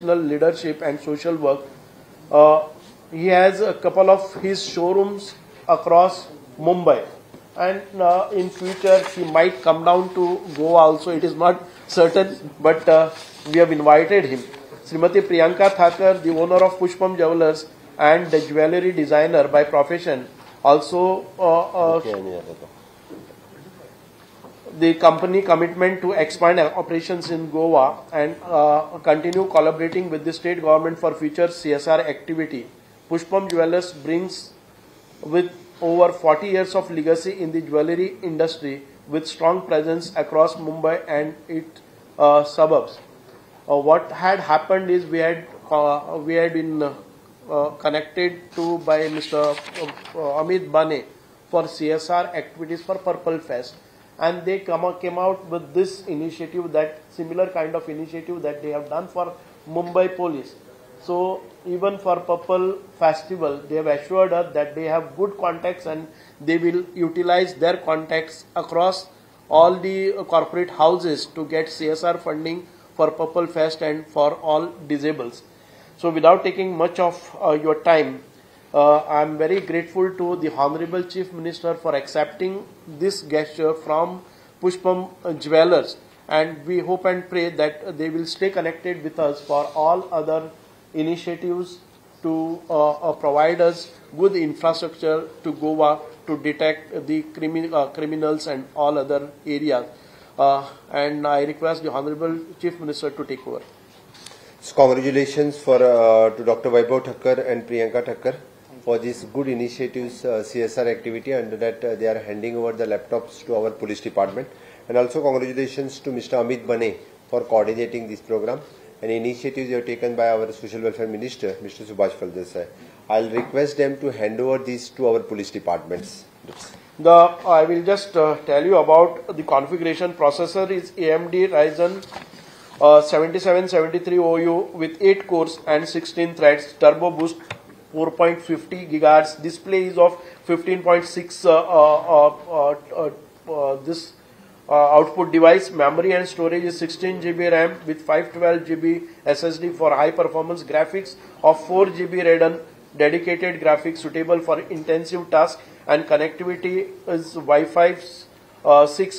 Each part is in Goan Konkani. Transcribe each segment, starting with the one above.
Leadership and social work. He has a couple of his showrooms across Mumbai, and in future he might come down to Goa also. It is not certain, but we have invited him. Srimati Priyanka Thakur, the owner of Pushpam Jewelers and the jewelry designer by profession, also the company commitment to expand operations in Goa and continue collaborating with the state government for future CSR activity. Pushpam Jewelers brings with over 40 years of legacy in the jewelry industry with strong presence across Mumbai and its suburbs. What had happened is we had been connected to by Mr. Amit Bane for CSR activities for Purple Fest, and they came out with this initiative, that similar kind of initiative that they have done for Mumbai Police. So even for Purple Festival, they have assured us that they have good contacts and they will utilize their contacts across all the corporate houses to get CSR funding for Purple Fest and for all disabled. So without taking much of your time, I am very grateful to the Honorable Chief Minister for accepting this gesture from Pushpam Jewelers, and we hope and pray that they will stay connected with us for all other initiatives to provide us good infrastructure to Goa to detect the criminals and all other areas. And I request the Honorable Chief Minister to take over. So congratulations for to Dr. Vaibhav Thakkar and Priyanka Thakkar for this good initiatives, CSR activity, and that they are handing over the laptops to our police department. And also congratulations to Mr. Amit Bane for coordinating this program and initiatives are taken by our Social Welfare Minister, Mr. Subhash Phaldesai. I'll request them to hand over these to our police departments. I will just tell you about the configuration. Processor is AMD Ryzen 7773 OU with 8 cores and 16 threads, turbo boost 4.50 gigahertz, display is of 15.6 this output device, memory and storage is 16 GB RAM with 512 GB SSD for high performance, graphics of 4 GB Radeon dedicated graphics suitable for intensive tasks, and connectivity is Wi-Fi 6,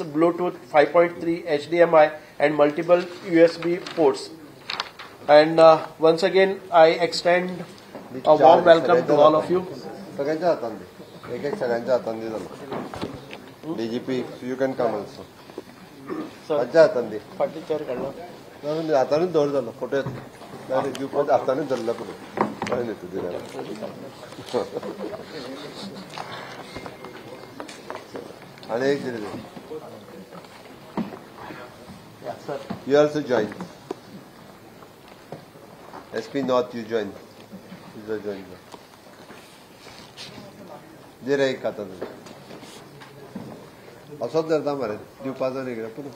Bluetooth 5.3, HDMI and multiple USB ports. And once again I extend a warm welcome to all of you. DGP, you can come also. Sir, sir. You also join. SP North, you join. You join. There I kata. असोच धरता मरे दिवपाचो न्ही कितें पुरो.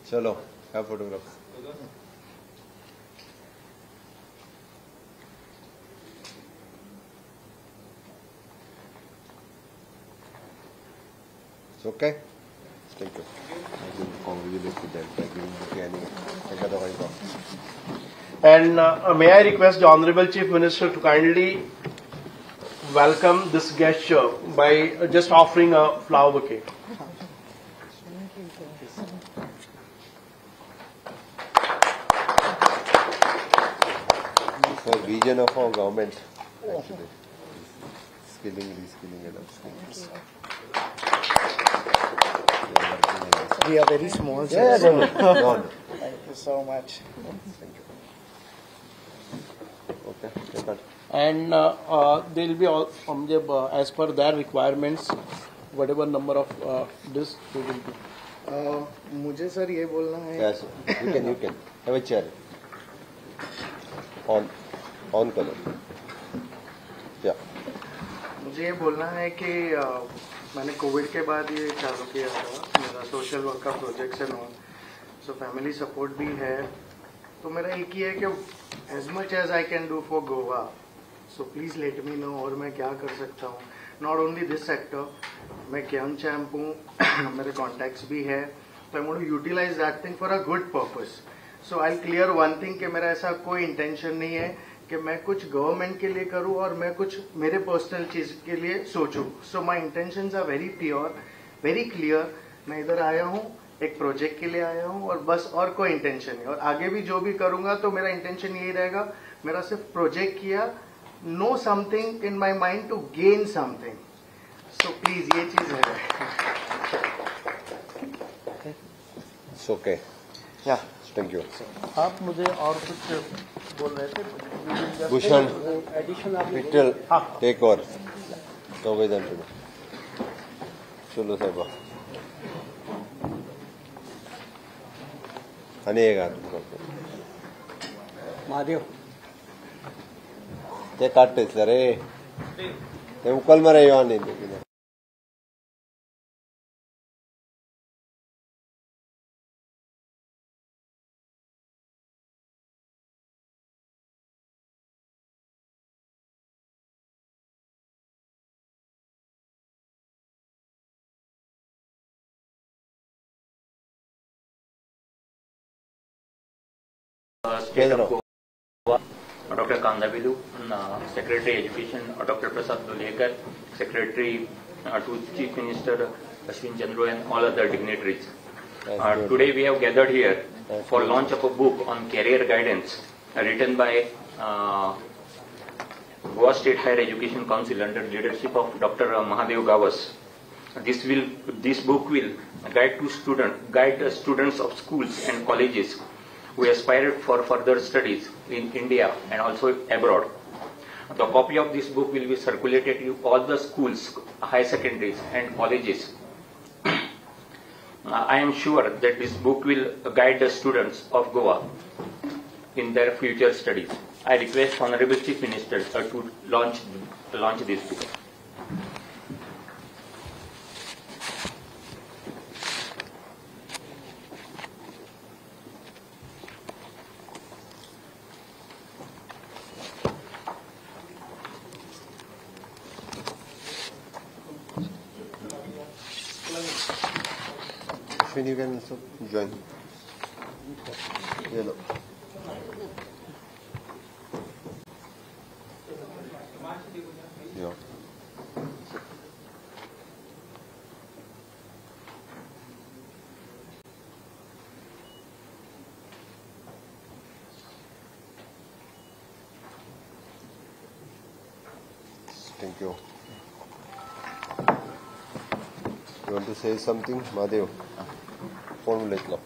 चलो काय photograph. It's okay? Thank you. I will congratulate them by giving bouquet and may I request the Honorable Chief Minister to kindly welcome this gesture by just offering a flower bouquet. It's the vision of our government, actually. Skilling, reskilling and upskilling. We are very small. Yeah, no, no. Thank you so much. Thank you. Okay. And they will be all from the, as per their requirements, whatever number of this they will be. मुझे सर ये बोलना है. Yes, you can have a chair. On color. Yeah. मुझे ये बोलना है कि मैंने कोविड के बाद ये चालू किया था मेरा सोशल वर्क का project and all, so family support भी है. तो मेरा एक ही है कि as much as I can do for Goa, so please let me know और मैं क्या कर सकता हूँ. Not only this sector, मैं क्याम चैम्प हूँ, मेरे कॉन्टैक्ट्स भी है, So I want to utilize that thing for a good purpose. So I clear one thing कि मेरा ऐसा कोई इंटेंशन नहीं है कि मैं कुछ गवर्नमेंट के लिए करूँ और मैं कुछ मेरे पर्सनल चीज़ के लिए सोचूं. So my intentions are very pure, very clear. मैं इधर आया हूँ, एक प्रोजेक्ट के लिए आया हूँ और बस, और कोई इंटेंशन नहीं. और आगे भी जो भी करूँगा तो मेरा इंटेंशन यही रहेगा, मेरा सिर्फ प्रोजेक्ट किया, no something in my mind to gain something. So please ये चीज़ है. It's okay. Yeah. Thank you. आप मुझे और कुछ बोल रहे थे? भूषण, विठ्ठल, टेक ओवर. दोघे जण तुम्ही. चलो साहेब. आणि एक हात महादेव ते काडटेच रे, ते उकल मरे यो आनी. State of Goa, Dr. Kandavelu, Secretary Education, Dr. Prasad Lulekar, Secretary to Chief Minister Ashwin Chandru, and all other dignitaries. Today we have gathered here for launch of a book on career guidance written by Goa State Higher Education Council under leadership of Dr. Mahadev Gawas. This book will guide the students of schools and colleges who aspire for further studies in India and also abroad. The copy of this book will be circulated to all the schools, high secondaries and colleges. I am sure that this book will guide the students of Goa in their future studies. I request Honorable Chief Minister to launch this book. You can also join. Yellow. Yeah. Thank you. You want to say something, Mahadev? कोण उलयतलो?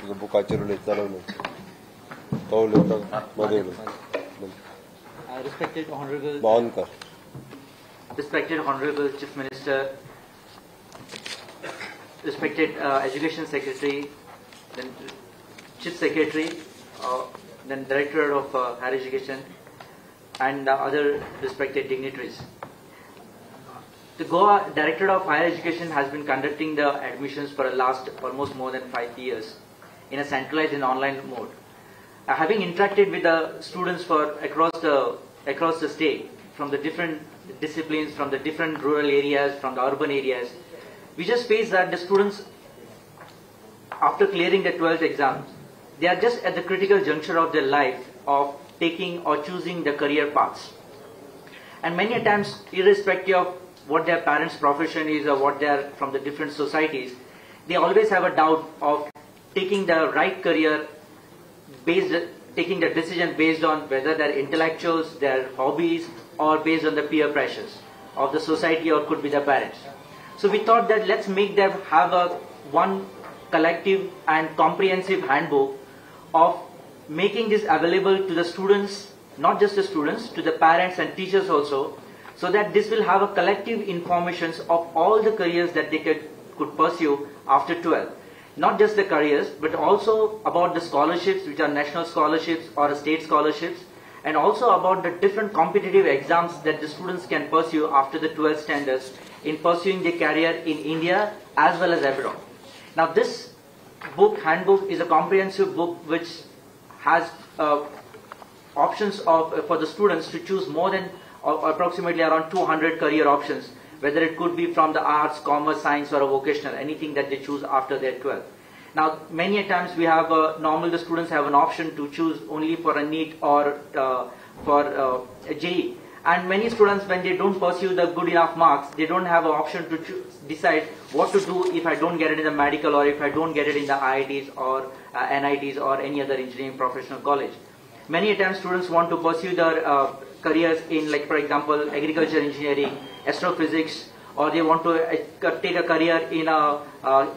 तुजो बुकाचेर उलयतलो न्हू? तो उलयता Mahadev. Respected Honorable Bawankar. Respected Honorable Chief Minister, respected Education Secretary, then Chief Secretary, then Director of Higher Education, and other respected dignitaries. The Goa Directorate of Higher Education has been conducting the admissions for the last almost more than 5 years in a centralized and online mode. Having interacted with the students for across the state, from the different disciplines, from the different rural areas, from the urban areas, we just face that the students, after clearing the 12th exams, they are just at the critical juncture of their life of taking or choosing the career paths. And many a times, irrespective of what their parents' profession is or what they are from the different societies, they always have a doubt of taking the right career, taking the decision based on whether they're intellectuals, their hobbies, or based on the peer pressures of the society or could be the parents. So we thought that let's make them have a one collective and comprehensive handbook of making this available to the students, not just the students, to the parents and teachers also, so that this will have a collective information of all the careers that they could pursue after 12. Not just the careers, but also about the scholarships, which are national scholarships or state scholarships, and also about the different competitive exams that the students can pursue after the 12th standards in pursuing their career in India as well as abroad. Now this book, handbook, is a comprehensive book which has options of for the students to choose more than approximately around 200 career options, whether it could be from the arts, commerce, science or a vocational, anything that they choose after their 12th. Now, many a times we have normal the students have an option to choose only for a NEET or for a JEE. And many students, when they don't pursue the good enough marks, they don't have an option to choose, decide what to do if I don't get it in the medical or if I don't get it in the IITs or NITs or any other engineering professional college. Many a times students want to pursue their careers in, like for example, agriculture engineering, astrophysics, or they want to take a career in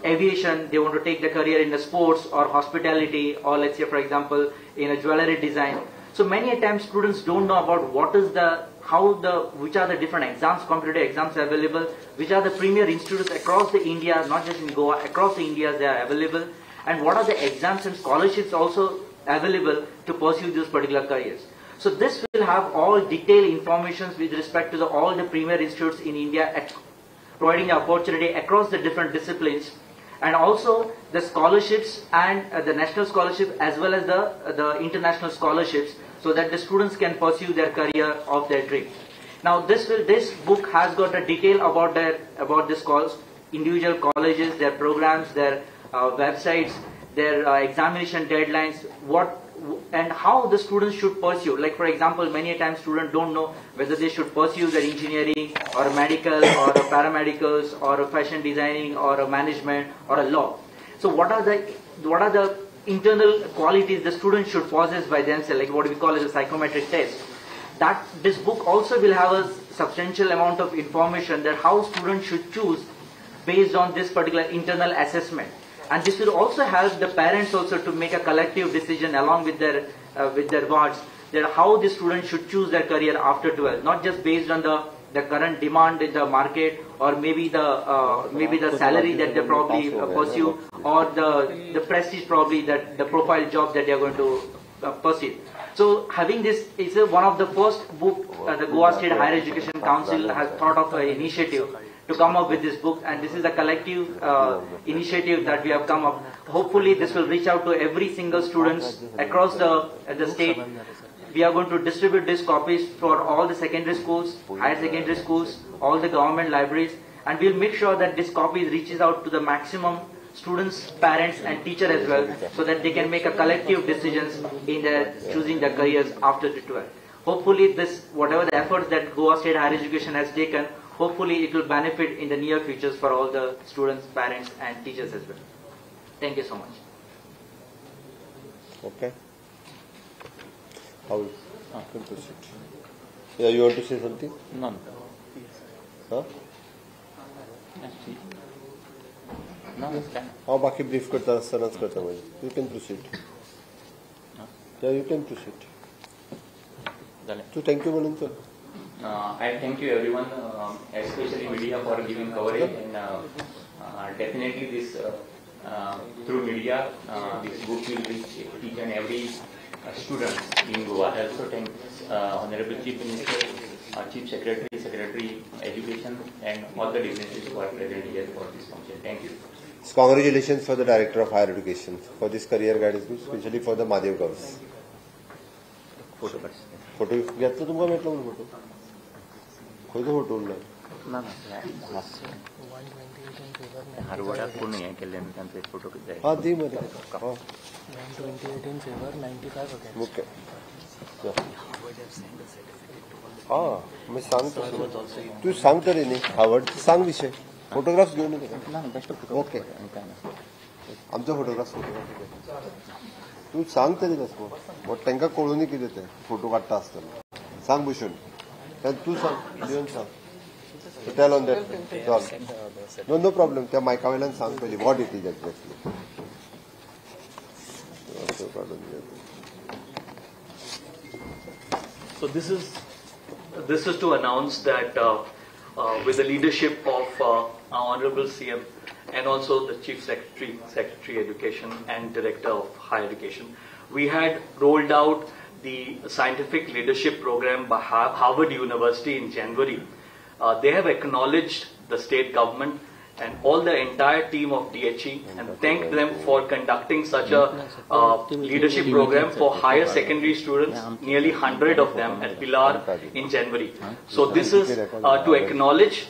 aviation, they want to take the career in the sports or hospitality, or let's say for example in a jewelry design. So many a times students don't know about what is the, how the, which are the different exams, competitive exams available, which are the premier institutes across the India, not just in Goa, across the India they are available, and what are the exams and scholarships also available to pursue those particular careers. So this will have all detailed information with respect to the, all the premier institutes in India, providing the opportunity across the different disciplines, and also the scholarships and the national scholarship as well as the international scholarships, so that the students can pursue their career of their dream. Now this book has got a detail about their, about this course, individual colleges, their programs, their websites, their examination deadlines, what and how the students should pursue. Like for example, many a times students don't know whether they should pursue their engineering or medical or a paramedicals or a fashion designing or a management or a law. So what are the internal qualities the students should possess by themselves, like what we call as a psychometric test. That this book also will have a substantial amount of information that how students should choose based on this particular internal assessment. And this will also help the parents also to make a collective decision along with their wards, that how the students should choose their career after 12, not just based on the current demand in the market, or maybe the salary that they probably pursue, or the prestige probably that the profile job that they are going to pursue. So having this is one of the first book the Goa State Higher Education Council has thought of an initiative to come up with this book, and this is a collective initiative that we have come up. Hopefully this will reach out to every single students across the state. We are going to distribute these copies for all the secondary schools, higher secondary schools, all the government libraries, and we'll make sure that this copy reaches out to the maximum students, parents and teacher as well, so that they can make a collective decisions in their choosing their careers after the 12. Hopefully this, whatever the efforts that Goa State Higher Education has taken, hopefully it will benefit in the near futures for all the students, parents and teachers as well. Thank you so much. Okay. How can proceed? Yeah, you want to say something? No. Huh? हांव बाकी ब्रीफ करता आसतनाच करता मागीर. You can proceed. Yeah, you can proceed. तूं thank you म्हणून चल. I thank you everyone, especially media for giving coverage, and definitely this through media this book will reach each and every student in Goa. I also thank Honorable Chief Minister, Chief Secretary, Secretary Education, and all the dignitaries who are present here for this function. Thank you. Congratulations for the Director of Higher Education for this career guidance book, especially for the Mahadev Gawas. Photo. Photo घेतलो तुमकां मेळटलो म्हणून फोटो. खंयचो फोटो उरला? ना ना. हार्वर्डाक कोण हें केल्लें न्हू तांचो एक फोटो जाय. हां दी मरे. हां. 128 in favor, 95 against. Okay. हां मागीर सांग तशें. तूं सांग तरी न्ही हार्वर्ड सांग विशय. फोटोग्राफ्स घेवन येता. ना बेश्टो फोटो. ओके. आमचो फोटोग्राफ्स तूं सांग तरी तसो बट तांकां कळूनी कितें तें फोटो काडटा आसतना सांग भूषण तूं सांग दिवन सांग. Tell on that. No, no problem. त्या मायका वयल्यान सांग पयलीं what it is exactly. So this is to announce that with the leadership of our Honorable CM and also the Chief Secretary, Secretary Education and Director of Higher Education, we had rolled out the Scientific Leadership Program by Harvard University in January. They have acknowledged the state government and all the entire team of DHE and thank them for conducting such a leadership program for higher secondary students, nearly 100 of them at Pilar in January. So this is to acknowledge,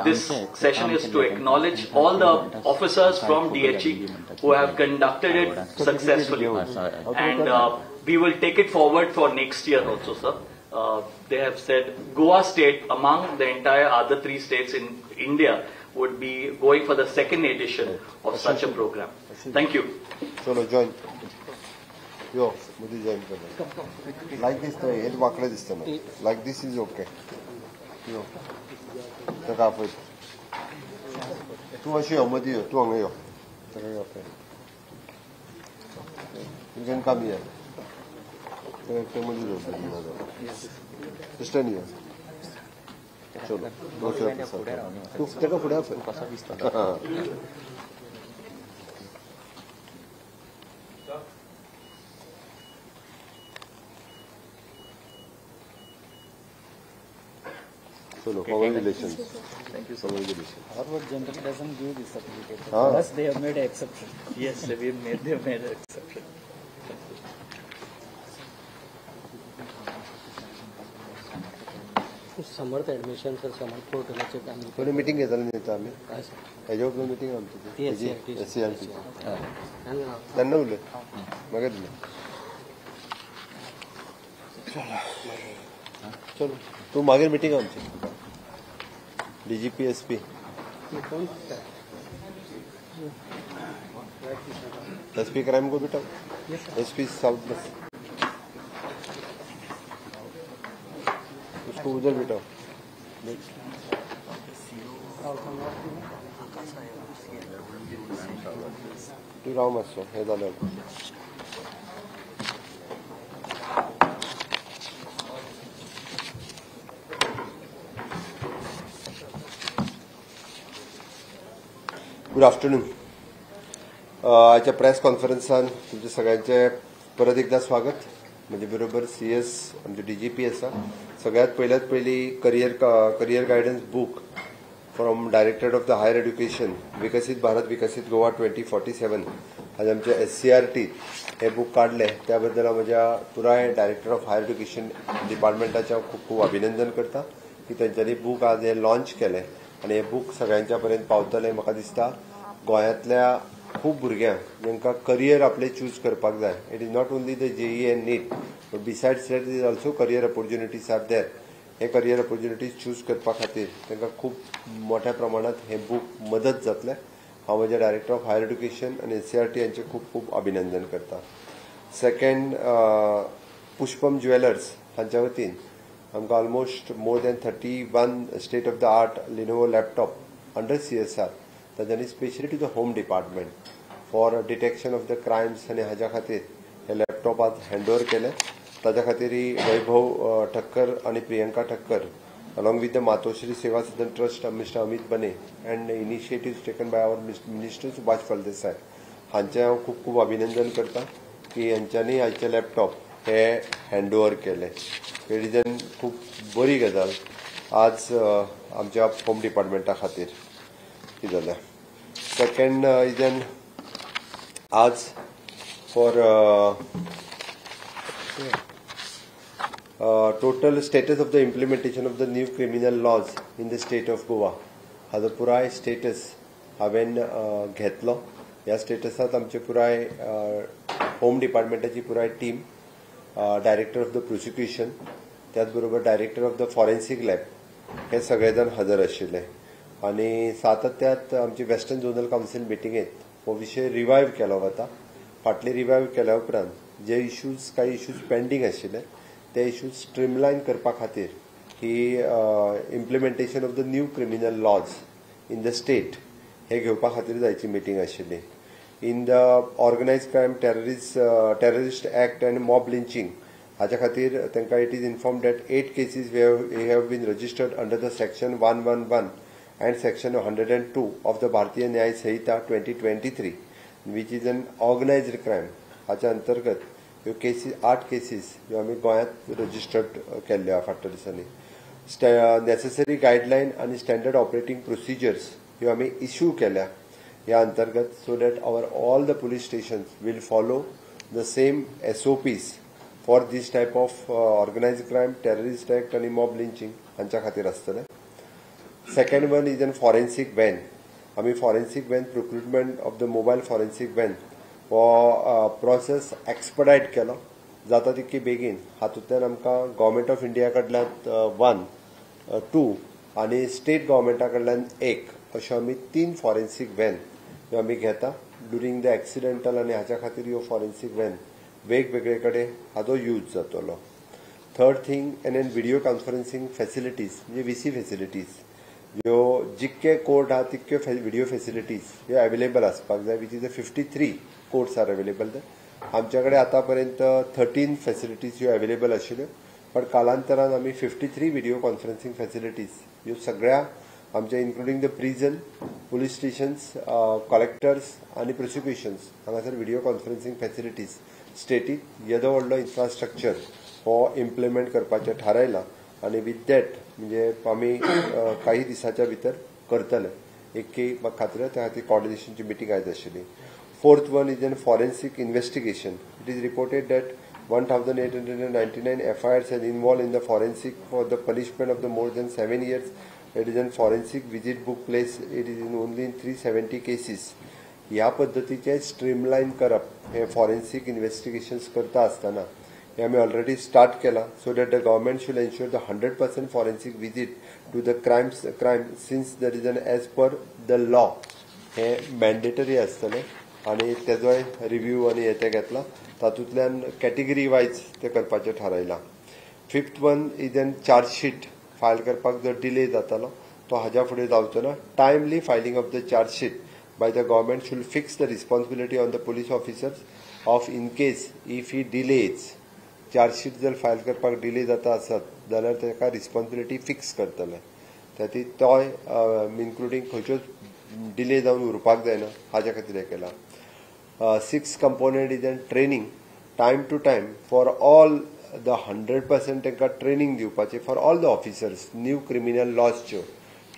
this session is to acknowledge all the officers from DHE who have conducted it successfully. And we will take it forward for next year also, sir. They have said Goa state among the entire other 3 states in India would be going for the 2nd edition of such a program. Thank you. Chalo, join. Yo, mujhe join karna. Like this, head Wakde दिसता ना. Like this is okay. Yo. तका फिर. तू अशी यो, मदी यो, तू हांगा यो. तका यो. You can come here. Stand here. चलो, तू तेका फुडें आपय. चलो, congratulations. Thank you, sir. Congratulations. Harvard generally doesn't give this certificate. Plus, they have made an exception. Yes, they made an exception. Samarth admission sir, Samarth पोर्टलाचे काम. पयलीं मिटींग घेताले न्ही आमी, हेजे उपरांत मिटींग आमची एस सी आर टी. तेन्ना उलय मागीर दिलें. चलो तूं मागीर मिटींग आमची D G P S P S P crime को बेटा, एस पी साउथ बस उसको उधर बिठाओ. तू राव मातसो हें जालें. Good afternoon. आयच्या प्रेस कॉन्फरन्सान तुमच्या सगळ्यांचे परत एकदा स्वागत. म्हणजे बरोबर सी एस आमचे डी जी पी आसा. सगळ्यात पयल्यात पयली career guidance book from directorate of the higher education Viksit Bharat Viksit Goa 2047 आज आमचे एस सी आर टी हे बूक काडले त्या बद्दल हांव म्हज्या पुराय डायरेक्टर ऑफ हायर एड्युकेशन डिपार्टमेंटाचें हांव खूब खूब अभिनंदन करता की तेंच्यांनी बूक आज हे लॉन्च केलें आनी हे बूक सगळ्यांच्या पर्यंत पावतलें. म्हाका दिसता गोंयांतल्या खूब भुरग्यांक जांकां करियर आपलें चूज करपाक जाय, it is not only the JEE and NEET but besides that is also career opportunities are there. Hey career opportunities choose करपा खातीर तांकां खूब मोठ्या प्रमाणांत हें बूक मदत जातलें. हांव म्हज्या डायरेक्टर ऑफ हायर एड्युकेशन आनी एस सी आर टी हांचें खूब खूब अभिनंदन करता. सेकंड, पुष्पम ज्वेलर्स हांच्या वतीन आमकां almost more than 31 state of the art Lenovo laptop under CSR तांच्यांनी specially to the home department for detection of the crimes आनी हाज्या खातीर हे लॅपटॉप आज हँड ओवर केले. ताज्या खातीर वैभव ठक्कर आनी Priyanka Thakkar along with the Matoshri Seva Sadan Trust Mr. Amit Bane and initiatives taken by our Minister Subhash Phaldesai हांचें हांव खूब खूब अभिनंदन करता की हांच्यांनी आयचे लॅपटॉप हे हँड ओवर केले. It is an खूब बरी गजाल आज आमच्या होम डिपार्टमेंटा खातीर कितें जालें. सेकंड is an आज for total status of the implementation of the new criminal laws in the state of Goa हाजो पुराय स्टेटस हांवें घेतलो. ह्या स्टेटसांत आमचे पुराय होम डिपार्टमेंटाची पुराय team, director of the prosecution, त्याच बरोबर director of the forensic lab हे सगळे जाण हजर आशिल्ले आनी सातत्यात आमची वेस्टर्न झोनल कावन्सील मिटिंगेंत हो विशय रिवायव केलो वता. फाटले रिवायव केल्या उपरांत जे इश्यूज कांय इश्यूज पेंडींग आशिल्ले ते इश्यूज स्ट्रीमलायन करपा खातीर ही implementation of the new criminal laws in the state हे घेवपा खातीर जायची मिटींग आशिल्ली. In the organised crime terrorist act and mob lynching हाच्या खातीर तांकां it is inform that 8 cases have been registered under the section 111 and section 102 of the Bharatiya Nyaya Sanhita 2023 which is an organised crime हाच्या अंतर्गत ह्यो केसीस 8 केसीस ह्यो आमी गोंयांत रजिस्टर्ड केल्ल्यो आहा फाटल्या दिसांनी. नॅसेसरी गायडलायन आनी स्टँडर्ड ऑपरेटींग प्रोसिजर्स ह्यो आमी इश्यू केल्या ह्या अंतर्गत, so that our all the police stations will follow the same SOPs for this type of organized crime, terrorist act आनी मॉब लिंचिंग हांच्या खातीर आसतलें. Second one is an forensic van. आमी forensic van procurement of the mobile forensic van हो प्रोसेस एक्सपडायट केलो जाता तितके बेगीन. हातूंतल्यान आमकां गव्हर्मेंट ऑफ इंडिया कडल्यान 1, 2 आनी स्टेट गव्हर्मेंटा कडल्यान 1 अश्यो आमी 3 फॉरेन्सीक व्हॅन ह्यो आमी घेता ड्युरींग the accidental आनी हाच्या खातीर ह्यो फॉरेन्सीक व्हॅन वेगवेगळे कडेन हाचो यूज जातलो. Third thing and an video conferencing facilities म्हणजे व्हीसी फॅसिलिटीज ह्यो जितके कोर्ट आहा तितक्यो व्हिडियो फॅसिलिटीज ह्यो अवेलेबल आसपाक जाय, which is a 53 courts are available. आमच्या कडेन आतां पर्यंत 13 फॅसिलिटीज ह्यो अवेलेबल आशिल्ल्यो, पण कालांतरान आमी 53 व्हिडियो कॉन्फरन्सिंग फॅसिलिटीज ह्यो सगळ्या आमच्या including the prison, police stations, collectors आनी प्रोसिक्युशन्स हांगासर व्हिडियो कॉन्फरन्सिंग फॅसिलिटीज स्टेटीत येदो व्हडलो इन्फ्रास्ट्रक्चर हो इम्प्लिमेंट करपाचें थारायलां आनी विथ that म्हणजे आमी काही दिसाच्या भितर करतले एक की म्हाका खात्री त्या खातीर कॉर्डिनेशनची मिटींग आयज आशिल्ली. Fourth one is an forensic investigation. It is reported that 1899 FIRs are involved in the forensic for the punishment of the more than 7 years. It is an forensic visit book place. It is in only in 370 cases. ह्या पद्दतीचे स्ट्रीमलायन करप हे फॉरेन्सिक इन्व्हेस्टिगेशन्स करता आसतना हे आमी ऑलरेडी स्टार्ट केला, so that the government should ensure the 100% forensic visit to the crime since there is an as per the law hey mandatory आसतलें आनी तेजोय रिव्यू आनी हे तें घेतला, तातूंतल्यान कॅटेगरी वायज तें करपाचें थारायलां. Fifth one is an chargesheet file करपाक जो डिले जातालो तो हाज्या फुडें जावचो ना. Timely filing of the chargesheet by the government should fix the responsibility on the police officers of in case if he delays. Chargesheet जर फायल करपाक डिले जाता आसत जाल्यार ताका रिस्पॉन्सिबिलिटी फिक्स करतले, त्या तोय इन्क्लुडींग खंयच्योच डिले जावन उरपाक जायना हाज्या खातीर हें केलां. Six component is an training time to time for all the 100% तांकां ट्रेनिंग दिवपाचें for all the officers new criminal लॉजच्यो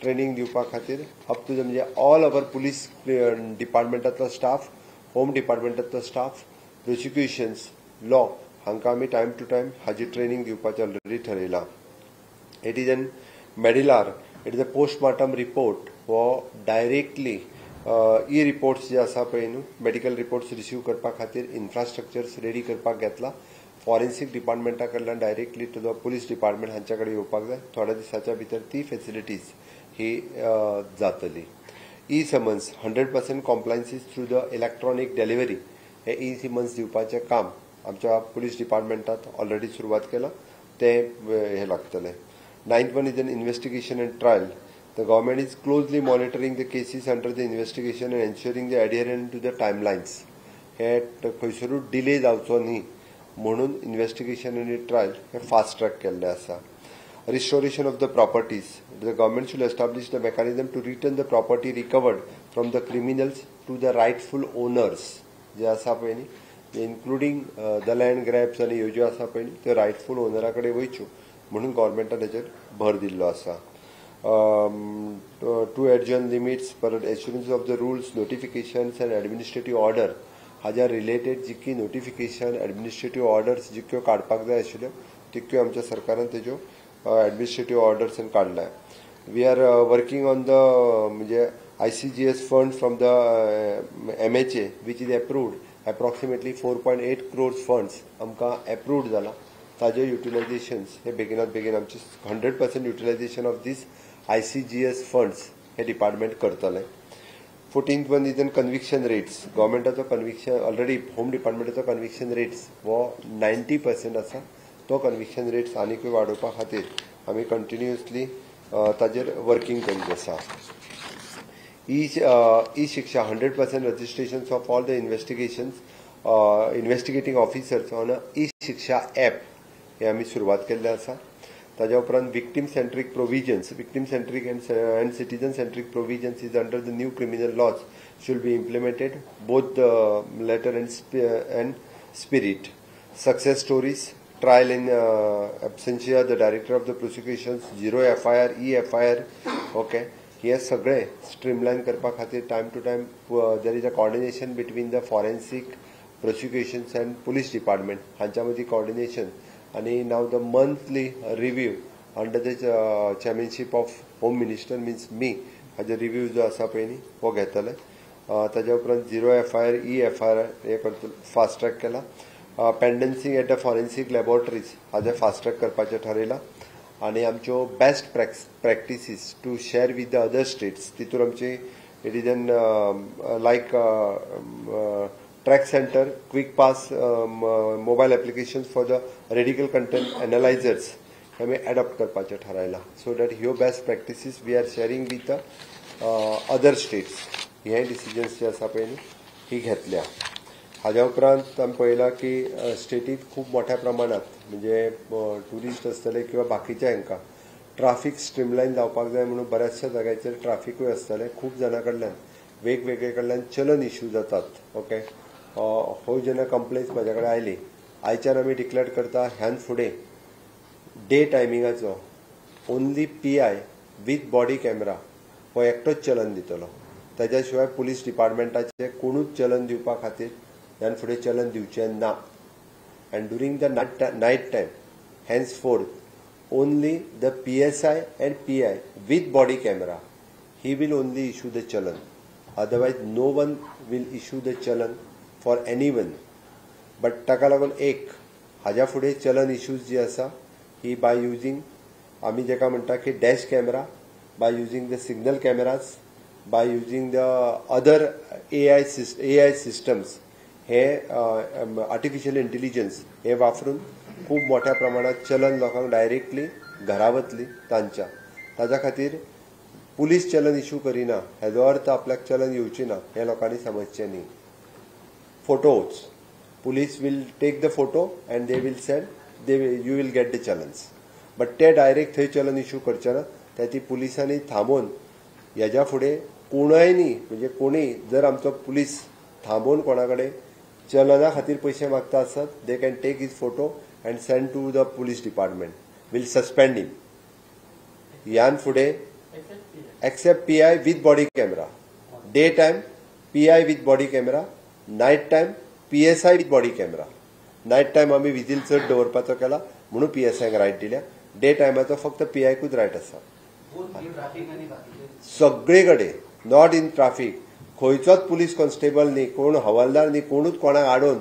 training दिवपा खातीर अप टू म्हणजे ऑल our police डिपार्टमेंटांतलो स्टाफ, होम डिपार्टमेंटांतलो स्टाफ, प्रोसिक्युशन्स, लॉ हांकां आमी टायम टू टायम हाजी ट्रेनिंग दिवपाचें ऑलरेडी ठरयलां. It is an MedLR, it is a postmortem report हो डायरेक्टली ई रिपोर्ट्स जे आसा पळय न्हू मेडिकल रिपोर्ट्स रिसीव करपा खातीर इन्फ्रास्ट्रक्चर्स रेडी करपाक घेतला. फॉरेन्सिक डिपार्टमेंटा कडल्यान directly to the police department हांच्या कडेन येवपाक जाय, थोड्या दिसाच्या भितर ती फॅसिलिटीज ही जातली. E summons 100% compliances through the electronic delivery hey E summons दिवपाचें काम आमच्या पुलीस डिपार्टमेंटात ऑलरेडी सुरवात केलां, तें हें लागतलें. Ninth one is an investigation and trial. The government is closely monitoring the cases under the investigation and ensuring the adherence to the timelines. हे खंयसरूच डिले जावचो न्ही म्हणून इन्व्हेस्टिगेशन आनी ट्रायल हे फास्ट ट्रॅक केल्लें आसा. Restoration of the properties. The government should establish the mechanism to return the property recovered from the criminals to the rightful owners. जे आसा पळय न्ही इन्क्लुडींग the land grabs आनी ह्यो ज्यो आसा पळय न्ही त्यो रायटफूल ओनरा कडेन वयच्यो म्हणून गव्हर्मेंटान हेचेर भर दिल्लो आसा. टू एडजर्न लिमिट्स परत assurance of the rules, notifications and administrative order हाज्या रिलेटेड जितकी नोटिफिकेशन एडमिनिस्ट्रेटीव ऑर्डर्स जितक्यो काडपाक जाय आशिल्ल्यो तितक्यो आमच्या सरकारान तेज्यो एडमिनिस्ट्रेटीव ऑर्डर्स काडल्या. We are working on the म्हणजे ICGS fund from the MHA which is approved approximately 4.8 crores funds आमकां एप्रूव्ड जाला, ताजे युटिलायझेशन्स हे बेगिनात बेगीन आमचे 100% utilisation of these ICGS funds hey department करतलें. 14th one is an conviction rates. गव्हर्मेंटाचो conviction already home डिपार्टमेंटाचो conviction rates हो 90% आसा, तो कन्विक्शन रेट्स आनीकूय वाडोवपा खातीर आमी कंटिन्युअसली ताजेर वर्किंग करीत आसा. E Shiksha 100% registrations of all the investigations investigating officers on e Shiksha app हे आमी सुरवात केल्लें आसा. ताज्या उपरांत victim centric provisions, victim centric and citizen centric provisions is under the new criminal laws should be implemented both the letter and spirit. Success stories, trial in absentia, the director of the prosecutions, 0 FIR, e FIR, okay. हे सगळे स्ट्रीमलायन करपा खातीर time to time there is a coordination between the forensic prosecutions and police department हांच्या मदीं कॉर्डिनेशन आनी now the monthly review under the chairmanship of home minister means me हाजो रिव्यू जो आसा पळय न्ही हो घेतले. ताज्या उपरांत zero FIR e FIR हे फास्ट ट्रॅक केला. Pendency at the forensic laboratories हाजें फास्ट ट्रॅक करपाचें ठरयलां आनी आमच्यो best practices to share with the other states तितून आमची it is an like track centre quick pass mobile applications for the radical content analysers हे आमी एडॉप्ट करपाचें थारायलां सो that ह्यो best practices we are sharing with the other states. हे डिसिजन्स जे आसा पळय न्ही ही घेतल्या. हाज्या उपरांत आमी पळयलां की स्टेटींत खूब मोठ्या प्रमाणांत म्हणजे ट्युरिस्ट आसतले किंवा बाकीच्या हांकां ट्राफीक स्ट्रीमलायन जावपाक जाय म्हणून बऱ्याचशा जाग्याचेर ट्राफिकूय आसतलें. खूब जाणां कडल्यान वेगवेगळे कडल्यान चलन इश्यू जातात. ओके, हो जेन्ना कंप्लेन्स म्हाज्या कडेन आयली आयच्यान आमी डिक्लेअर करता ह्यान फुडें day टायमिंगाचो only PI with body camera हो एकटोच चलन दितलो. ताज्या शिवाय पुलीस डिपार्टमेंटाचे कोणूच चलन दिवपा खातीर ह्यान फुडें चलन दिवचें ना. And during the night time henceforth only the PSI and PI with body camera he will only issue the challan. Otherwise no one will issue the challan for anyone. But ताका लागून एक हाज्या फुडें चलन इश्यूज जी आसा ही बाय युजींग आमी जेका म्हणटा की dash camera, by using the signal cameras, by using the other AI systems hey artificial intelligence हे वापरून खूब मोठ्या प्रमाणात चलन लोकांक डायरेक्टली घरा वतली तांच्या. ताज्या खातीर पुलीस चलन इश्यू करिना हेजो अर्थ आपल्याक चलन येवची ना हें लोकांनी समजचें न्ही. Photos police will take the photo and they will send you will get the challans. But ते डायरेक्ट थंय चलन इश्यू करचे ना. त्या ती पुलिसांनी थांबोवन हेज्या फुडें कोणूय न्ही म्हणजे कोणूय जर आमचो पुलीस थांबोवन कोणा कडेन चलना खातीर पयशे मागता आसत they can take his photo and send to the police department, will suspend him. ह्यान फुडें except PI with body camera, day time PI with body camera, night time PSI with body camera. Night time आमी विजील चड दवरपाचो केला म्हणून पीएसआयक रायट दिल्या. डे टायमाचो फक्त पीआयकूच रायट आसा. सगळे कडेन not in traffic खंयचोच पुलीस कॉन्स्टेबल न्ही कोण हवालदार न्ही कोणूच कोणाक आडोवन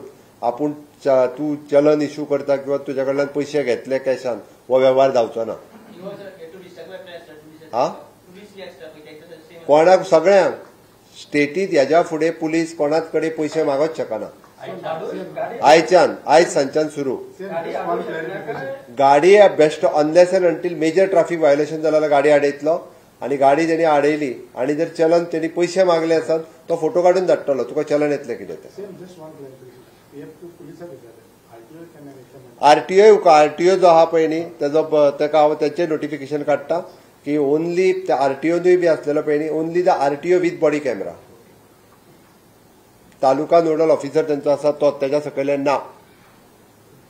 आपूण तूं चलन इश्यू करता किंवा तुज्या कडल्यान पयशे घेतले कॅशान हो वेव्हार जावचो ना. हा कोणाक सगळ्यांक स्टेटीत ह्याच्या फुडें पुलीस कोणाच कडेन पयशे मागत शकना. आयच्यान आयज सांजच्यान सुरू गाडी best unless and until major traffic violation जाल्यार गाडी आडयतलो आनी गाडी तेणी आडयली आनी जर चलन तेणी पयशे मागले आसत तो फोटो काडून धाडटलो तुका चलन येतलें कितें तें. आरटीओ आरटीओ जो आहा पळय न्ही तेजो तेका हांव तेचें नोटिफिकेशन काडटा की ओनली आरटीओनूय बी आसलेलो पळय न्ही only the RTO with body camera. Taluka nodal officer तेंचो आसा तो तेज्या सकयल्यान ना.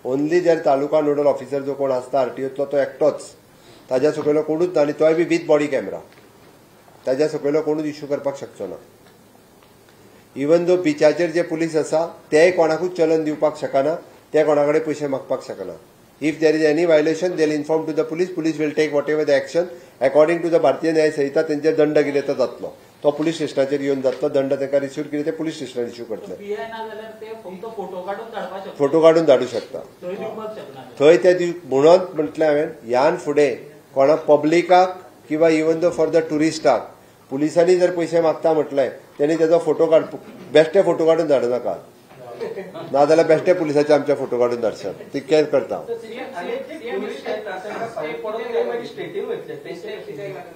ओनली जर तालुका नोडल ऑफिसर जो कोण आसता आरटीओतलो तो एकटोच, ताज्या सकयलो कोणूच ना आनी तोय बी विथ बॉडी कॅमेरा. ताज्या सकयलो कोणूच इश्यू करपाक शकचो ना. इवन दो बिचाचेर जे पुलीस आसा तेय कोणाकूच चलन दिवपाक शकना, ते कोणा कडेन पयशे मागपाक शकना. If there is any violation they will inform to the police, police will take whatever the action according to the Bharatiya Nyaya Sanhita. तेंचेर दंड कितें तो जातलो तो पुलीस स्टेशनाचेर येवन जातलो. दंड तांकां रिसीव कितें ते पुलीस स्टेशनार इश्यू करतले. फोटो काडून धाडूं शकता थंय ते. म्हणून म्हटलें हांवें ह्यान फुडें कोणा पब्लिकाक किंवा इवन दो फॉर the ट्युरिस्टाक पुलिसांनी जर पयशे मागता म्हटलें तेणी तेजो फोटो काड बेश्टे फोटो काडून धाडूं नाका, नाजाल्यार बेश्टे पुलिसाचे आमचे फोटो काडून धाडशात. तितकें करता.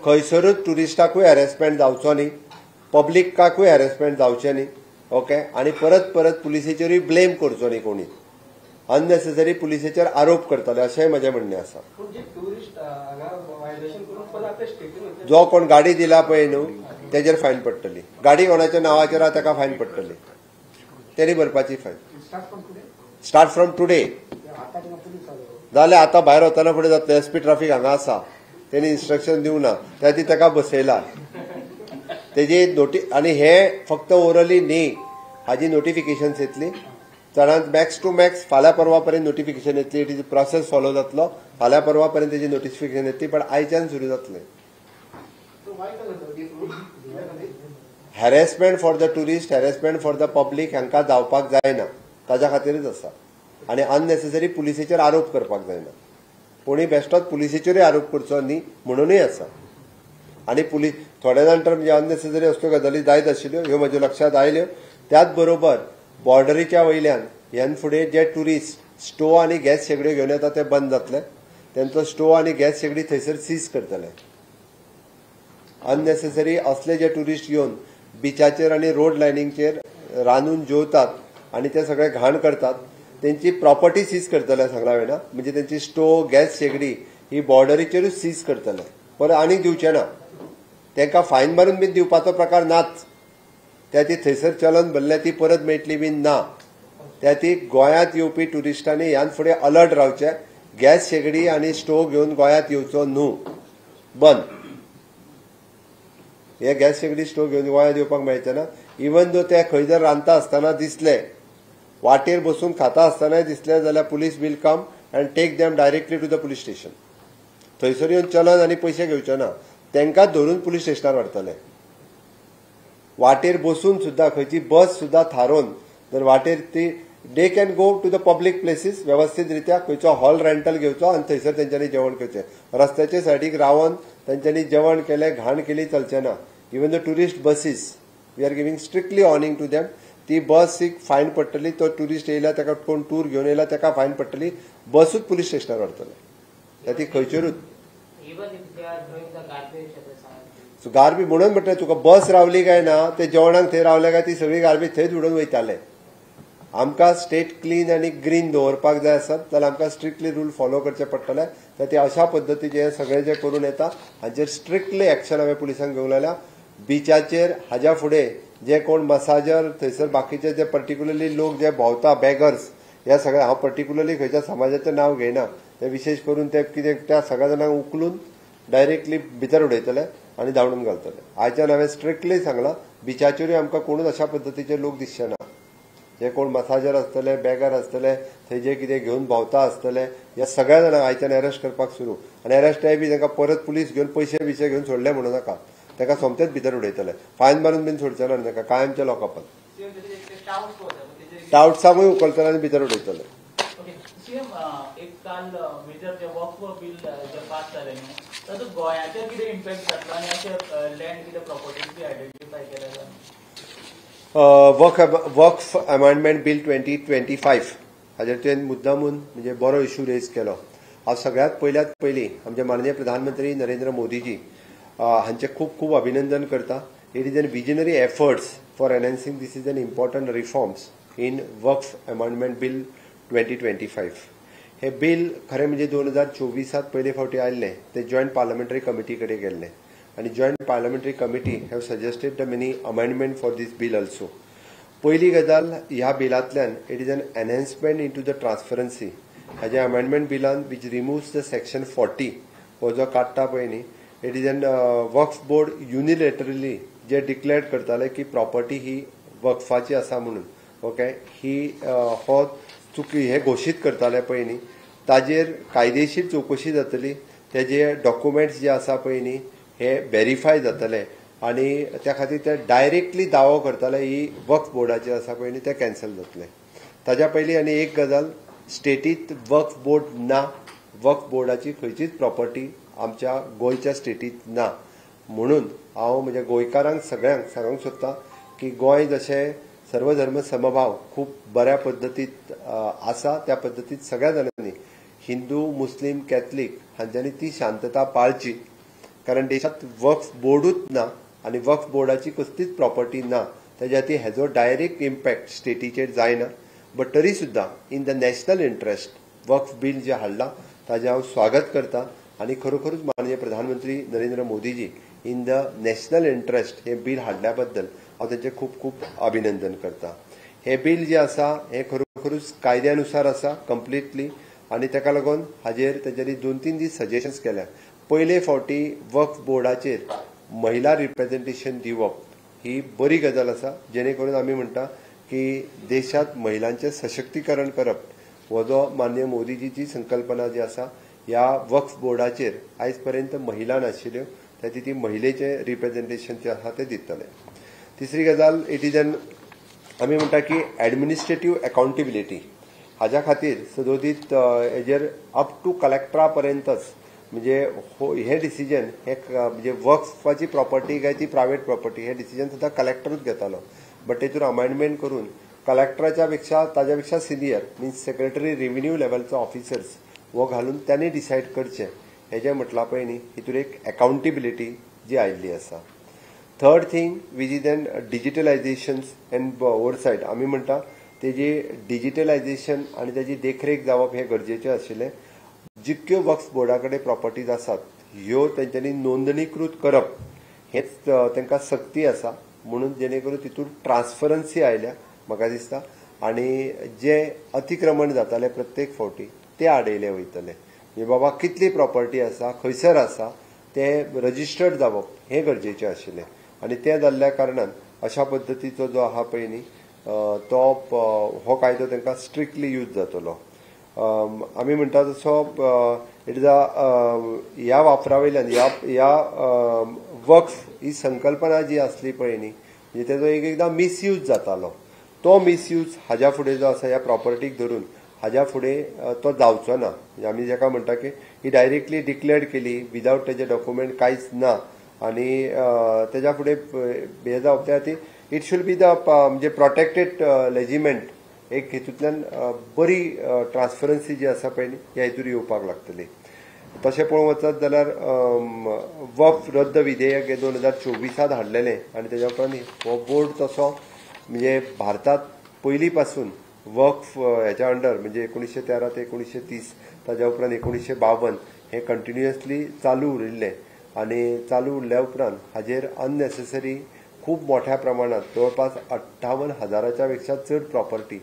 खंयसरूच ट्युरिस्टाकूय हॅरेसमेंट जावचो न्ही, पब्लिकाकूय हॅरेसमेंट जावचें न्ही. ओके, आनी परत परत पुलिसेचेरूय ब्लेम करचो न्ही कोणी. अननेसेसरी पुलिसेचेर आरोप करताले अशेंय म्हजें म्हणणें आसा. जो कोण गाडी दिला पळय न्हू तेजेर फायन पडटली. गाडी कोणाच्या नांवाचेर आहा ताका फायन पडटली, तेणी भरपाची फायन. स्टार्ट फ्रॉम टुडे जाल्यार आतां भायर वतना फुडें जातलें. एसपी ट्राफीक हांगा आसा, तेणी इन्स्ट्रक्शन दिवना, त्या खातीर ताका बसयला. तेजे नोटी आनी हे फक्त ओरली न्ही, हाजी नोटिफिकेशन्स येतली चडांत मॅक्स टू मॅक्स फाल्यां परवा पर्यंत नोटिफिकेशन येतली. It is process follow जातलो, फाल्यां परवा पर्यंत तेजी नोटिफिकेशन येतली, पण आयच्यान सुरू जातलें. Harassment for the tourist, harassment for the public हांकां जावपाक जायना, ताज्या खातीरच आसा. आनी अननेसेसरी पुलिसेचेर आरोप करपाक जायना, कोणी बेश्टोच पुलिसेचेरूय आरोप करचो न्ही म्हणूनय आसा. आनी पुलीस थोडे जाण तर म्हणजे अननेसेसरी असल्यो गजाली जायत आशिल्ल्यो, ह्यो म्हज्या लक्षांत आयल्यो. त्याच बरोबर बॉर्डरीच्या वयल्यान ह्यान फुडें जे ट्युरिस्ट स्टोव आनी गॅस शेगड्यो घेवन येता ते बंद जातले, तेंचो स्टोव आनी गॅस शेगडी थंयसर सीज करतले. अननेसेसरी असले जे ट्युरिस्ट येवन बिचाचेर आनी रोड लायनींगचेर रांदून जेवतात आनी ते सगळे घाण करतात तेंची प्रॉपर्टी सीज करतले सांगला वेना, म्हणजे तेंची स्टोव गॅस शेगडी ही बॉर्डरीचेरूच सीज करतले, परत आनीक दिवचे ना. तांकां फायन मारून बीन दिवपाचो प्रकार नाच, त्या ती थंयसर चलन भरल्या ती परत मेळटली बीन ना. त्या ती गोंयांत येवपी ट्युरिस्टांनी ह्यान फुडें अलर्ट रावचें, गॅस शेगडी आनी स्टोव घेवन गोंयांत येवचो न्हू, बंद. हे गॅस शेगडी स्टोव घेवन गोंयांत येवपाक मेळचें ना. इवन दो ते खंय जर रांदता आसतना दिसले, वाटेर बसून खाता आसतनाय दिसले जाल्यार police will come and take them directly to the police station. थंयसर येवन चलन आनी पयशे घेवचे ना, तांकां धरून पुलीस स्टेशनार व्हरतले. वाटेर बसून सुद्दां खंयची बस सुद्दां थारोवन जर वाटेर ती they can go to the public places वेवस्थीत रित्या खंयचो हॉल रेंटल घेवचो आनी थंयसर तेंच्यांनी जेवण करचें. रस्त्याचे सायडीक रावन तेंच्यांनी जेवण केलें, घाण केली चलचें ना. Even the tourist buses we are giving strictly warning to them. ती बसीक फायन पडटली, तो ट्युरिस्ट येयला ताका कोण टूर घेवन येयला ताका फायन पडटली, बसूच पुलीस स्टेशनार व्हरतले. त्या ती खंयचेरूच सो गार्बेज म्हणून म्हटलें तुका बस रावली काय ना, ते जेवणाक थंय रावले काय ती सगळी गार्बेज थंयच उडोवन वयताले. आमकां स्टेट क्लीन आनी ग्रीन दवरपाक जाय आसत जाल्यार आमकां स्ट्रिक्टली रूल फॉलो करचे पडटले. तर ते अशा पद्दतीचे हे सगळे जे करून येता हाचेर स्ट्रिक्टली एक्शन हांवें पुलिसांक घेवंक लायल्या. बिचाचेर हाज्या फुडें जे कोण मसाजर थंयसर बाकीचे जे पर्टिक्युलरली लोक जे भोंवता बेगर्स ह्या सगळ्या, हांव पर्टिक्युलरली खंयच्या समाजाचें नांव घेयना, ते विशेश करून ते कितें त्या सगळ्या जाणांक उखलून डायरेक्टली भितर उडयतले आनी धांवडून घालतले. आयच्यान हांवें स्ट्रिक्टली सांगलां बिचाचेरूय आमकां कोणूच अशा पद्दतीचे लोक दिसचे ना. जे कोण मसाजर आसतले, बेगर आसतले, थंय जे कितें घेवन भोंवता आसतले ह्या सगळ्या जाणांक आयच्यान अरेस्ट करपाक सुरू. आनी अरेस्टाय बी तांकां परत पुलीस घेवन पयशे बिशे घेवन सोडले म्हणूं नाका, ताका सोमतेच भितर उडयतले, फायन मारून बीन सोडचे ना ताका, कायमच्या लॉकअपान टावट्सांकूय उखलतले आनी भितर उडयतले. एक काल मेजर जे वक्फ बील जे पास जालें न्हू ताचो गोंयाचेर कितें इम्पॅक्ट जातलो आनी अशें लँड कितें प्रॉपर्टीज बी आयडेंटिफाय केल्या? वक्फ अमेंडमेंट बील 2025 हाजेर तुवें मुद्दामून म्हणजे बरो इशू रेज केलो. हांव सगळ्यांत पयल्यात पयलीं आमचे माननीय प्रधानमंत्री नरेंद्र मोदीजी हांचें खूब खूब अभिनंदन करता. It is an visionary efforts for enhancing this is an important reforms in Waqf amendment bill 2025. हे बील खरें म्हणजे 2024 पयले फावटी आयिल्लें, ते जॉयंट पार्लमेंटरी कमिटी कडेन गेल्लें आनी joint parliamentary committee have suggested the many amendment for this bill also. पयली गजाल ह्या बिलांतल्यान it is an enhancement into the transparency. हाज्या amendment बिलान which removes the section 40 हो जो काडटा पळय न्ही, it is an Waqf board unilaterally J declare करताले की प्रॉपर्टी ही वक्फाची आसा म्हणून, ओके, ही हो चुकी हे घोशीत करताले पळय न्ही, ताजेर कायदेशीर चवकशी जातली, तेजे डॉक्युमेंट्स जे आसा पळय न्ही हे वेरीफाय जातले आनी त्या खातीर ते डायरेक्टली दावो करताले ही वक्फ बोर्डाचे आसा पळय न्ही ते कॅन्सल जातले. ताज्या पयलीं आनी एक गजाल, स्टेटीत वक्फ बोर्ड ना, वक्फ बोर्डाची खंयचीच प्रॉपर्टी आमच्या गोंयच्या स्टेटीत ना. म्हणून हांव म्हज्या गोंयकारांक सगळ्यांक सांगूंक सोदता की गोंय जशें सर्वधर्म समभाव खूब बऱ्या पद्दतीत आसा त्या पद्दतीत सगळ्या जाणांनी हिंदू, मुस्लीम, कॅथलीक हांच्यांनी ती शांतता पाळची, कारण देशांत वक्फ बोर्डूच ना आनी वक्फ बोर्डाची कसलीच प्रॉपर्टी ना, तेज्या खातीर हेजो डायरेक्ट इम्पॅक्ट स्टेटीचेर जायना. बट तरी सुद्दां in the national interest Waqf bill जें हाडलां ताजें हांव स्वागत करता आनी खरोखरूच माननीय प्रधानमंत्री Narendra Modiji in the national interest हें बील हाडल्या बद्दल हांव तांचें खूब खूब अभिनंदन करता. हें बील जें आसा हें खरोखरूच कायद्यानुसार आसा कंप्लिटली आनी ताका लागून हाजेर तेंच्यांनी 2-3 दीस सजेशन्स केल्या. पयले फावटी वक्फ बोर्डाचेर महिला रिप्रेझेंटेशन दिवप ही बरी गजाल आसा, जेणे करून आमी म्हणटा की देशांत महिलांचें सशक्तीकरण करप हो जो माननीय मोदीजीची संकल्पना जी आसा ह्या वक्फ बोर्डाचेर आयज पर्यंत महिला नाशिल्ल्यो त्या ती महिलेचें रिप्रेझेंटेशन जें आसा तें दितले. तिसरी गजाल it is an आमी म्हणटा की एडमिनिस्ट्रेटीव अकाउंटेबिलिटी हाज्या खातीर सदोदीत हेजेर अप टू कलेक्टरा पर्यंतच म्हणजे हें डिसिजन हे म्हणजे वक्फाची प्रॉपर्टी काय ती प्रायव्हेट प्रॉपर्टी हे डिसिजन सुद्दां कलेक्टरूच घेतालो, बट तेतून अमेंडमेंट करून कलेक्टराच्या पेक्षा ताज्या पेक्षा सिनियर मिन्स सेक्रेटरी रेव्हेन्यू लेवलचो ऑफिसर्स हो घालून त्यांनी डिसायड करचें हेजें म्हटलां पळय न्ही हितून एक अकाउंटेबिलिटी जी आयिल्ली आसा. Third thing which is an digitalisations and oversight आमी म्हणटा तेजी डिजिटलायजेशन आनी तेजी देखरेख जावप हें गरजेचें आशिल्लें. जितक्यो वक्फ बोर्डा कडेन प्रॉपर्टीज आसात ह्यो तेंच्यांनी नोंदणीकृत करप हेच तांकां सक्ती आसा, म्हणून जेणे करून तितून ट्रान्सपरन्सी आयल्या म्हाका दिसता आनी जे अतिक्रमण जाताले प्रत्येक फावटी ते आडयले वयतले. म्हणजे बाबा कितली प्रॉपर्टी आसा खंयसर आसा ते रजिस्टर्ड जावप हें गरजेचें आशिल्लें आनी तें जाल्ल्या कारणान अशा पद्दतीचो जो आहा पळय न्ही तो हो कायदो तांकां स्ट्रिक्टली यूज जातलो. आमी म्हणटा तसो it is a ह्या वापरा वयल्यान ह्या वक्फ ही संकल्पना जी आसली पळय न्ही म्हणजे तेजो एक एकदां मिसयूज जातालो, तो मिसयूज हाज्या फुडें जो आसा ह्या प्रॉपर्टीक धरून हाज्या फुडें तो जावचो ना. म्हणजे आमी जेका म्हणटा की ही डायरेक्टली डिक्लेअर्ड केली विदावट तेजे डॉक्युमेंट कांयच ना आनी तेज्या फुडें हें जावप त्या खातीर it should be the म्हणजे प्रोटेक्टेड लेजिमेंट एक हितूंतल्यान बरी ट्रान्सपरन्सी जी आसा पळय न्ही ह्या हितूर येवपाक लागतली. तशें पळोवंक वचत जाल्यार वक्फ रद्द विधेयक हें 2024 हाडलेलें आनी तेज्या उपरांत हो बोर्ड तसो म्हणजे भारतांत पयलीं पासून वक्फ हेच्या अंडर म्हणजे 1913 ते 1930 ताज्या उपरांत 1952 हें कंटिन्युअसली चालू उरिल्लें आनी चालू उरल्या उपरांत हाजेर अननेसेसरी खूब मोठ्या प्रमाणात जवळपास 58,000 पेक्षा चड प्रॉपर्टी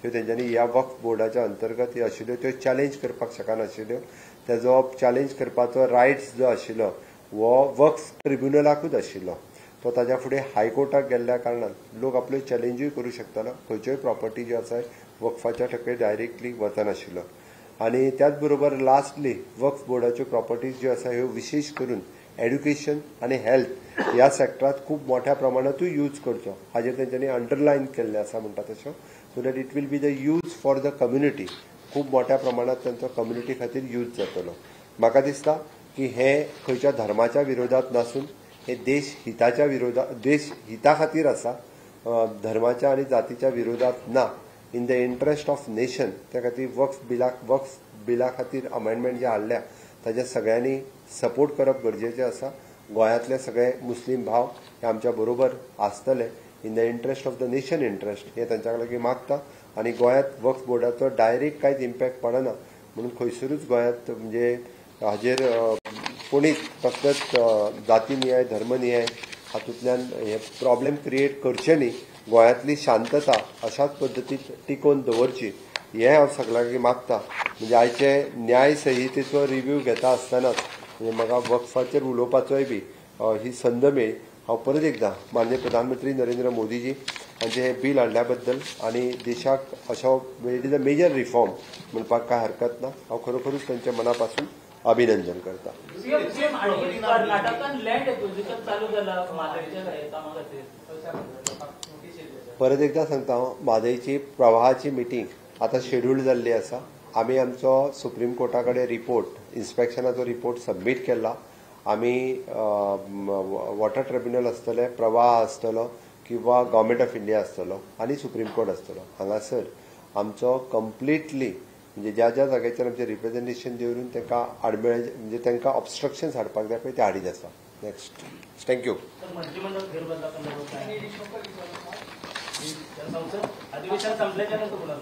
ह्यो तेंच्यांनी ह्या वक्फ बोर्डाच्या अंतर्गत ह्यो आशिल्ल्यो त्यो चॅलेंज करपाक शकनाशिल्ल्यो. तेजो चॅलेंज करपाचो रायट्स जो आशिल्लो हो वक्फ ट्रिब्युनलाकूच आशिल्लो, तो ताज्या फुडें हायकोर्टाक गेल्ल्या कारणान लोक आपल्यो चॅलेंजूय करूं शकतालो, खंयच्योय प्रॉपर्टी ज्यो आसा वक्फाच्या ठके डायरेक्टली वचनाशिल्लो. आनी त्याच बरोबर लास्टली वक्फ बोर्डाच्यो प्रॉपर्टीज ज्यो आसा ह्यो विशेश करून एड्युकेशन आनी हेल्थ ह्या सेक्टरांत खूब मोठ्या प्रमाणांतूय यूज करचो हाजेर तेंच्यांनी अंडरलायन केल्लें आसा म्हणटा तशें, so that it will be the use for the community खूब मोठ्या प्रमाणांत तांचो कम्युनिटी खातीर यूज जातलो. म्हाका दिसता की हें खंयच्या धर्माच्या विरोधात नासून हे देश हिताच्या विरोधात देश हिता खातीर आसा, धर्माच्या आनी जातीच्या विरोधात ना, in the interest of nation. त्या खातीर वक्फ बिला खातीर अमेंडमेंट जे हाडल्या ताज्या सगळ्यांनी सपोर्ट करप गरजेचें आसा. गोंयांतले सगळे मुस्लीम भाव हे आमच्या बरोबर आसतले in the interest of the nation interest हे तांच्या लागीं मागता आनी गोंयांत वक्फ बोर्डाचो डायरेक्ट कांयच इम्पॅक्ट पडना म्हणून खंयसरूच गोंयांत म्हणजे हाजेर कोणीच कसलेच जाती नियाय धर्म नियाय हातूंतल्यान हे प्रॉब्लेम क्रिएट करचे न्ही. गोंयांतली शांतता अशाच पद्दतीन टिकोवन दवरची हें हांव सगळ्यां लागीं मागता. म्हणजे आयचे न्याय संहितेचो रिव्यू घेता आसतनाच म्हणजे म्हाका वक्फाचेर उलोवपाचोय बी ही संद मेळ्ळी. हांव परत एकदां माननीय प्रधानमंत्री नरेंद्र मोदीजी हांचे हें बील हाडल्या बद्दल आनी देशाक अशो it is a major reform म्हणपाक कांय हरकत ना, हांव खरोखरूच तांच्या मना पासून अभिनंदन करता. परत एकदां सांगता हांव, म्हादयची प्रवाहाची मिटींग आतां शेड्यूल जाल्ली आसा. आमी आमचो सुप्रीम कोर्टा कडेन रिपोर्ट इन्स्पेक्शनाचो रिपोर्ट सबमीट केला. आमी वॉटर ट्रिब्युनल आसतले, प्रवाह आसतलो किंवा गव्हर्मेंट ऑफ इंडिया आसतलो आनी सुप्रीम कोर्ट आसतलो. हांगासर आमचो कंप्लिटली म्हणजे ज्या ज्या जाग्याचेर आमचें रिप्रेझेंटेशन दवरून तांकां आडमेळे म्हणजे तांकां ऑब्स्ट्रक्शन्स हाडपाक जाय पळय ते हाडीत आसा. Next, thank you. अधिवेशन संपल्याच्या नंतर.